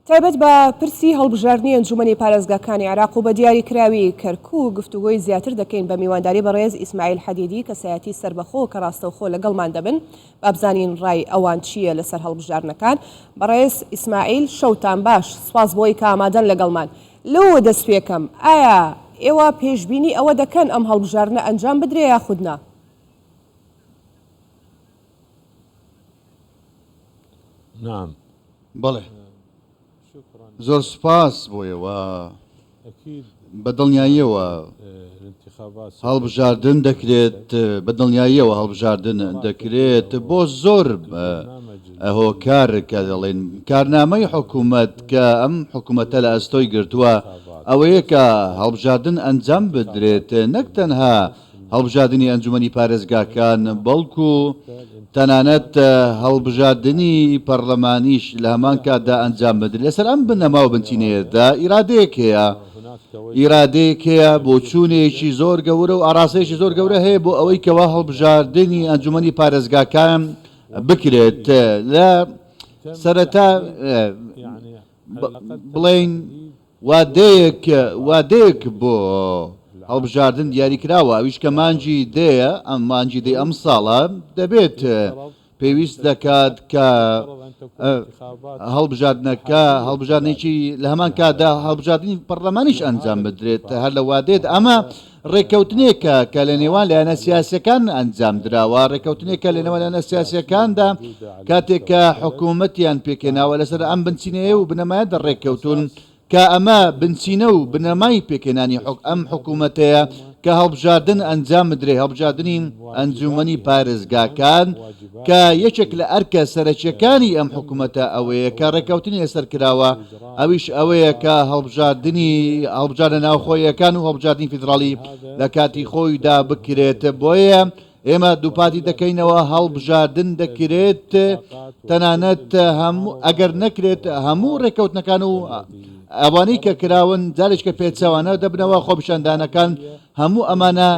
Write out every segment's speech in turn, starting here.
تایبەت بە پرسی هەڵبژاردنی ئەنجومەنی پارێزگاکانی عێراق و بە دیاریکراوی کەرکوک گفتوگۆی زیاتر دەکەین بە میوانداری بەڕێز ئیسماعیل حەدیدی کەسایەتی سەربەخۆ کە ڕاستەوخۆ لەگەڵمان دەبن با بزانین ڕای ئەوان چییە لەسەر هەڵبژاردنەکان. بەڕێز ئیسماعیل شەوتان باش سوپاس بۆی کە ئامادەن لەگەڵمان. لەوەوە دەست پێکەم ئایا ئێوە پێشبینی ئەوە دەکەن ئەم هەڵبژاردنە ئەنجام بدرێ یاخود نا؟ نعم. بەڵێ زۆر سوپاس بۆ ئێوە. بە دڵنیاییەوە هەڵبژاردن دەکرێت، بە دڵنیاییەوە هەڵبژاردن دەکرێت بۆ زۆر هۆکار کە دەڵێن کارنامەی حکوومەت کە ئەم حکوومەتە لە ئەستۆی گرتووە ئەوەیە کە هەڵبژاردن ئەنجام بدرێت نەک تەنها هەڵبژاردنی ئەنجومەنی پارێزگاکان، بەڵکو تەنانەت هەڵبژاردنی پەڕلەمانیش لە هەمان کاتدا ئەنجام بدرێت. لەسەر ئەم بنەما و بنچینەیەدا ئیرادەیەک هەیە، ئیرادەیەک هەیە، بۆچوونێکی زۆر گەورە و ئاڕاستەیەکی زۆر گەورە هەیە بۆ ئەوەی کەوا هەڵبژاردنی ئەنجومەنی پارێزگاکان بکرێت. لە سەرەتا بڵێین وادەیەک وادەیەک بۆ هەڵبژاردن دیاریکراوە ئەویش کە مانگی دەیە ئەم مانگی دەی ئەمساڵە دەبێت پێویست دەکات کە هەڵبژاردنەکە هەڵبژاردنێکی لە هەمان کاتدا هەڵبژاردنی پەرلەمانیش ئەنجام بدرێت هەر لە وادێت ئەمە ڕێککەوتنێکە کە لە نێوان لایەنە سیاسیەکان ئەنجام دراوە، ڕێککەوتنێکە لە نێوان لایەنە سیاسیەکاندا کاتێک کە حکوومەتیان پێکهێناوە لەسەر ئەم بنچینەیە و بنەمایە دەڕێککەوتوون کە ئەمە بنچینە و بنەمای پێکهێنانی ئەم حکوومەتەیە کە هەڵبژاردن ئەنجام بدرێ هەڵبژاردنی ئەنجوومەنی پارێزگاکان کە یەکێک لە ئەرکە سەرەکیەکانی ئەم حکوومەتە ئەوەیە کە ڕێککەوتنی لەسەر کراوە ئەویش ئەوەیە کە هەڵبژاردنی هەڵبژاردنە ناوخۆییەکان و هەڵبژاردنی فیدراڵی لە کاتی خۆیدا بکرێت، بۆیە ئێمە دووپاتی دەکەینەوە هەڵبژاردن دەکرێت تەنانەت هەموو ئەگەر نەکرێت هەموو ڕێککەوتنەکان و ئەوانەی کە کراون جارێکە پێچەوانە دەبنەوە خۆپیشاندانەکان هەموو ئەمانە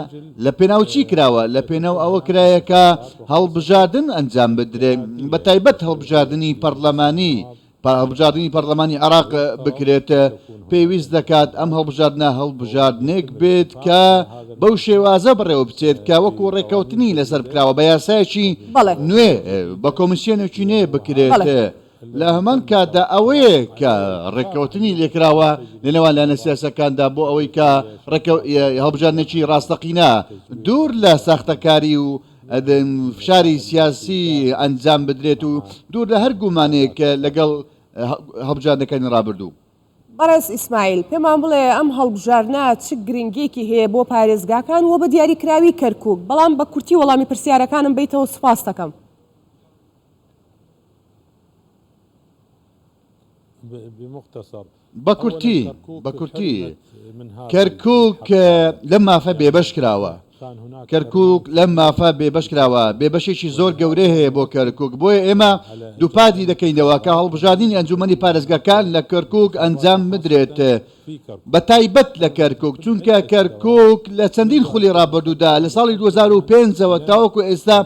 لە پێناو چی کراوە؟ لە پێناو ئەوە کرایە کە هەڵبژاردن ئەنجام بدرێت بە تایبەت هەڵبژاردنی پەڕلەمانی هەڵبژاردنی پەرلەمانی عێراق بکرێت، پێویست دەکات ئەم هەڵبژاردنە هەڵبژاردنێک بێت کە بەو شێوازە بەڕێوە بچێت کە وەکو ڕێککەوتنی لەسەر بکراوە بە یاسایەکی نوێ بە کۆمیسیۆنێکی نوێ بکرێت. لە هەمان کاتدا ئەوەیە کە ڕێککەوتنی لێکراوە لەنێوان لایەنە سیاسەکاندا بۆ ئەوەی کە هەڵبژاردنێکی ڕاستەقینە دوور لە ساختەکاری و فشاری سیاسی ئەنجام بدرێت و دوور لە هەر گومانێک لەگەڵ هەڵبژاردنەکانی ڕابردوو. بەڕێز ئیسماعیل، پێمان بڵێ ئەم هەڵبژاردنە چ گرنگیەکی هەیە بۆ پارێزگاکان و بە دیاریکراوی کەرکوک؟ بەڵام بە کورتی وەڵامی پرسیارەکانم بەیتەوە سوپاستەکەم. بە کورتی بە کورتی کەرکوک لەم مافە بێبەش کراوە کەرکوک لەم مافە بێبەش کراوە بێبەشێکی زۆر گەورەی هەیە بۆ کەرکوک بۆیە ئێمە دووپاتی دەکەینەوە کە هەڵبژاردنی ئەنجومەنی پارێزگاکان لە کەرکوک ئەنجام بدرێت بە تایبەت لە کەرکوک، چونکە کەرکوک لە چەندین خولی ڕابردوودا لە ساڵی 2005 ەوە تاوەکو ئێستا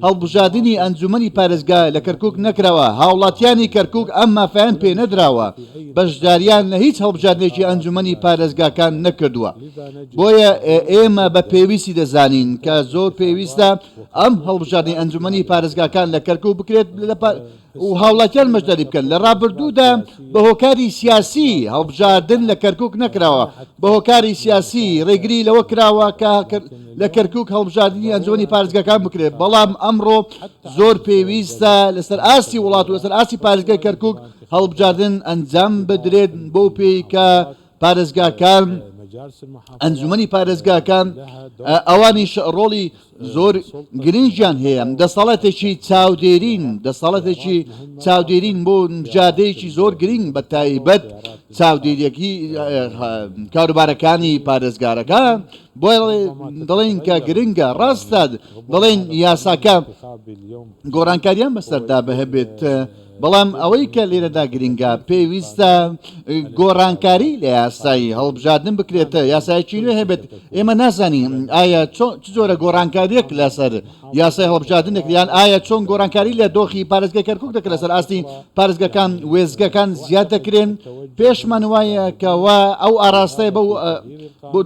هەڵبژاردنی ئەنجومەنی پارێزگا لە کەرکوک نەکراوە، هاوڵاتیانی کەرکوک ئەم مافەیان پێنەدراوە، بەشداریان لە هیچ هەڵبژاردنێکی ئەنجومەنی پارێزگاکان نەکردووە. بۆیە ئێمە بە پێویستی دەزانین کە زۆر پێویستە ئەم هەڵبژاردنی ئەنجومەنی پارێزگاکان لە کەرکوک بکرێت لە و هاوڵاتیان بەشداری بکەن، لە ڕابردوودا بە هۆکاری سیاسی هەڵبژاردن لە کەرکوک نەکراوە، بە هۆکاری سیاسی ڕێگری لەوە کراوە کە لە کەرکوک هەڵبژاردنی ئەنجومەنی پارێزگاکان بکرێت، بەڵام ئەمڕۆ زۆر پێویستە لەسەر ئاستی وڵات و لەسەر ئاستی پارێزگای کەرکوک هەڵبژاردن ئەنجام بدرێت بەو پێی کە پارێزگاکان، ئەنجومەنی پارێزگاکان ئەوانیش ڕۆڵی زۆر گرنگیان هەیە، دەسەڵاتێکی چاودێرین، دەسەڵاتێکی چاودێرین بۆ بژاردەیەکی زۆر گرنگ بە تایبەت چاودێریەکی کاروبارەکانی پارێزگارەکان بۆ دەڵێن کە گرنگە ڕاستە دەڵێن یاساکە گۆڕانکاریان بەسەردا بهبێت. بەڵام ئەوەی کە لێرەدا گرنگە پێویستە گۆڕانکاری لە یاسای هەڵبژاردن بکرێت، یاسایەکی نوێ هەبێت، ئێمە نازانین ئایا چۆن چ جۆرە گۆڕانکارییەک لەسەر یاسای هەڵبژاردن دەکرێت یان ئایا چۆن گۆڕانکاری لە دۆخی پارێزگای کەرکوک دەکرێت لەسەر ئاستی پارێزگەکان وێستگەکان زیاد دەکرێن پێشمان وایە کەوا ئەو ئاراستەیە بەو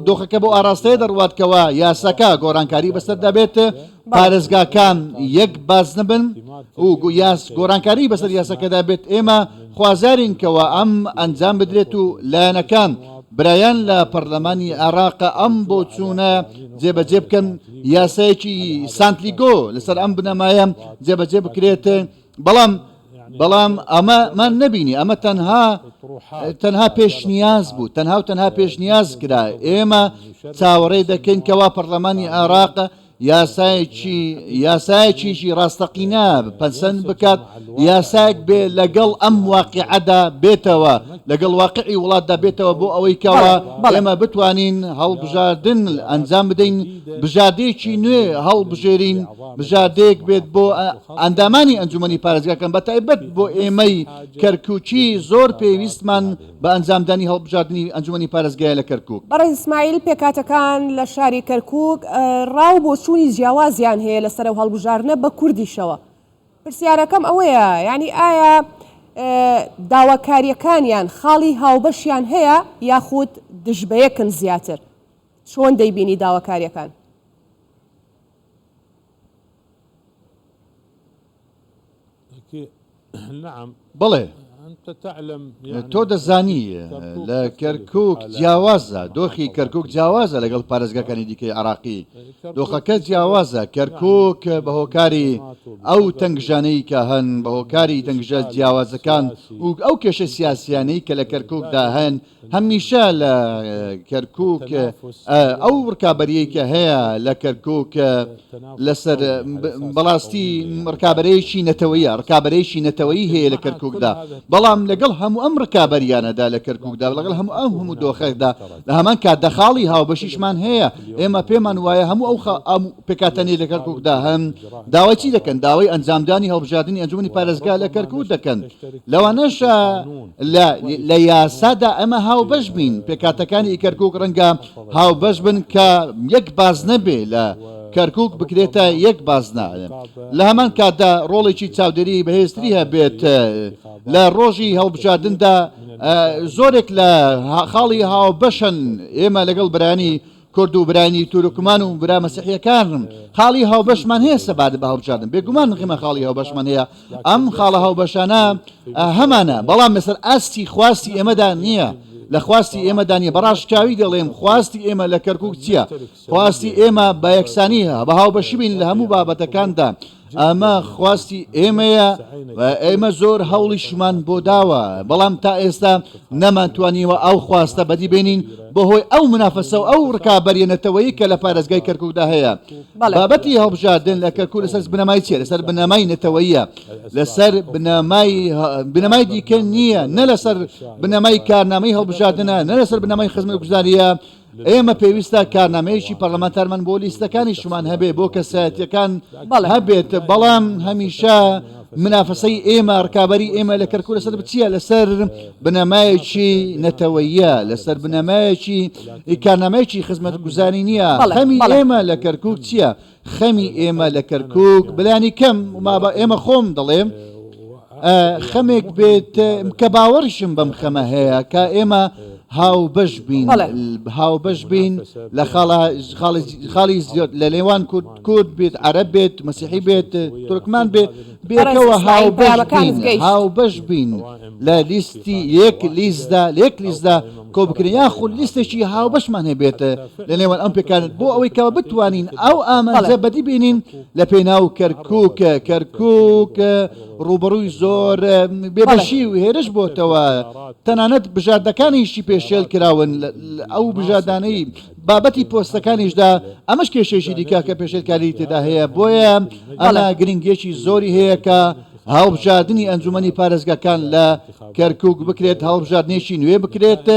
دۆخەکە بۆ ئاراستەیە دەڕوات کەوا یاساکە گۆڕانکاری بەسەردا بێت پارێزگاکان یەک بازنە بن و یاس گۆڕانکاری بەسەر یاساکەدا بێت ئێمە خوازیارین کەوا ئەم ئەنجام بدرێت و لایەنەکان برایان لە پەرلەمانی عێراق ئەم بۆچوونە جێبەجێ بکەن یاسایەکی سانتلیگۆ لەسەر ئەم بنەمایە جێبەجێ بکرێت بەڵام بەڵام ئەمە من نەبینی ئەمە تەنها تەنها پێشنیاز بوو تەنها و تەنها پێشنیاز کرا ئێمە چاوەڕێ دەکەین کەوا پەرلەمانی عێراق یاسایەکی یاسایەکیشی ڕاستەقینە پەسەند بکات، یاسایەک بێ لەگەڵ ئەم واقیعەدا بێتەوە، لەگەڵ واقیعی وڵاتدا بێتەوە بۆ ئەوەی کەوا ئێمە بتوانین هەڵبژاردن ئەنجام بدەین، بژاردەیەکی نوێ هەڵبژێرین، بژاردەیەک بێت بۆ ئەندامانی ئەنجومەنی پارێزگاکان بەتایبەت بۆ ئێمەی کەرکوکی زۆر پێویستمان بە ئەنجامدانی هەڵبژاردنی ئەنجومەنی پارێزگایە لە کەرکوک. بەڕێز ئیسماعیل، پێکهاتەکان لە شاری کەرکوک ڕا و بۆچوونی جیاوازیان هەیە لەسەر ئەو هەڵبژاردنە بە کوردیشەوە. پرسیارەکەم ئەوەیە یانی ئایا داواکارییەکانیان خاڵی هاوبەشیان هەیە یاخود دژبەیەکن زیاتر؟ چۆن دەیبینی داواکارییەکان؟ بەڵێ، تۆ دەزانی لە کەرکووک جیاوازە، دۆخی کەرکووک جیاوازە لەگەڵ پارێزگاکانی دیکەی عێراقی، دۆخەکە جیاوازە، کەرکووک بە هۆکاری ئەو تەنگژانەی کە هەن، بە هۆکاری تەنگژە جیاوازەکان و ئەو کێشە سیاسییانەی کە لە کەرکووکدا هەن، هەمیشە لە کەرکوک ئەو ڕکابەریەی کە هەیە لە کەرکوک لەسەر بەڕاستی ڕکابەرەیەکی نەتەوەیە ڕکابەرەیەکی نەتەوەیی هەیە لە کەرکوکدا بەڵام لەگەڵ هەموو ئەم ڕکابەریانەدا لە کەرکوکدا لەگەڵ هەموو ئەم هەموو دۆخێکدا لە هەمان کاتدا خاڵی هاوبەشیشمان هەیە ئێمە پێمان وایە هەموو ئەو ئەم پێکهاتانەی لە کەرکوکدا هەن داوای چی دەکەن داوای ئەنجامدانی هەڵبژاردنی ئەنجومەنی پارێزگا لە کەرکوک دەکەن لەوانەشە لە لە یاسادا ئەمە هاوبەش بین، پێکهاتەکانی کەرکوک ڕەنگە هاوبەش بن کە یەک بازنە بێ لە کەرکوک بکرێتە یەک بازنە لە هەمان کاتدا ڕۆڵێکی چاودێری بەهێزتری هەبێت لە ڕۆژی هەڵبژاردندا زۆرێک لە خاڵی هاوبەشن ئێمە لەگەڵ برایانی کورد و برایانی تورکمان و برا مەسیحیەکان خاڵی هاوبەشمان هەیە سەبارەت بە هەڵبژاردن بێگومان ئێمە خاڵی هاوبەشمان هەیە ئەم خاڵە هاوبەشانە هەمانە بەڵام لەسەر ئاستی خواستی ئێمەدا نییە لە خواستی ئێمەدا نییە بەڕاشکاوی دەڵێم خواستی ئێمە لە کەرکک چییە خواستی ئێمە بە یەکسانی بە هاوبەشی بین لە هەموو بابەتەکاندا ئەمە خواستی ئێمەیە و ئێمە زۆر هەوڵیشمان بۆ داوە، بەڵام تا ئێستا نەمانتوانیوە ئەو خواستە بەدی بێنین بەهۆی ئەو منافەسە و ئەو ڕکابەریە نەتەوەیی کە لە پارێزگای کەرکوکدا هەیە. بابەتی هەڵبژاردن لە کەرکوک لەسەر بنەمای چیە؟ لەسەر بنەمای نەتەوەییە، لەسەر بنەمای بنەمای دیکە نییە، نە لەسەر بنەمای کارنامەی هەڵبژاردنە، نە لەسەر بنەمای خزمەتگوزارییە، ئێمە پێویستە کارنامەیەکی پەرلەمانتارمان بۆ لیستەکانیشمان هەبێ بۆ کەسایەتیەکان هەبێت بەڵام هەمیشە منافەسەی ئێمە ڕکابی ئێمە لە کەرکوک لەسەر بچیە لەسەر بنەمایەکی نەتەوەیە لەسەر بنەمایەکی کارنامەیەکی خزمەت گوزاری نییە خەمی ئێمە لە کەرکک چییە خەمی ئێمە لە کەرکک بلانی کەم مابە ئێمە خۆم دەڵێم خەمێک بێت کە باوەڕیشم بەم خەمە هەیە کە ئێمە هاوبەش بین هاوبەش بین لە خاڵی زیاد لە نێوان کورد کورد بێت عەرەب بێت مەسیحی بێت تورکمان بێت بێکەوە هاوبەش بین لە لیستی یەک لیستدا لە یەک لیستدا کۆ بکرێن یاخود لیستێکی هاوبەشمان هەبێت لە نێوان ئەم پێکان بۆ ئەوەی کەەوە بتوانین ئەو ئامانجە بەدی بینین لە پێناو کەرکوک کەرکوک ڕووبەڕووی زۆر بێبەشی و هێرش بۆتەوە تەنانەت بژاردەکانیشی پێشێل کراون ئەو بژاردانەی بابەتی پۆستەکانیشدا ئەمەش کێشێکی دیکە کە پێشێلکاری تێدا هەیە بۆیە ئەمە گرنگیەکی زۆری هەیە کە هەڵبژاردنی ئەنجومەنی پارێزگاکان لە کەرکوک بکرێت هەڵبژاردنێکی نوێ بکرێت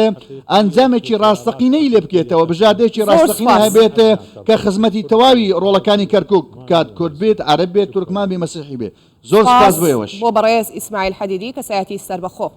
ئەنجامێکی ڕاستەقینەی لێ بکرێتەوە بژاردێکی ڕاستەقینە هەبێت کە خزمەتی تەواوی ڕۆڵەکانی کەرکوک بکات کورد بێت عەرەب بێت تورکمان بێ مەسیحی بێت. زۆر سوپاس بۆ ئێوەش. بۆ بەڕێز ئیسماعیل حەدیدی کەسایەتی سەربەخۆ.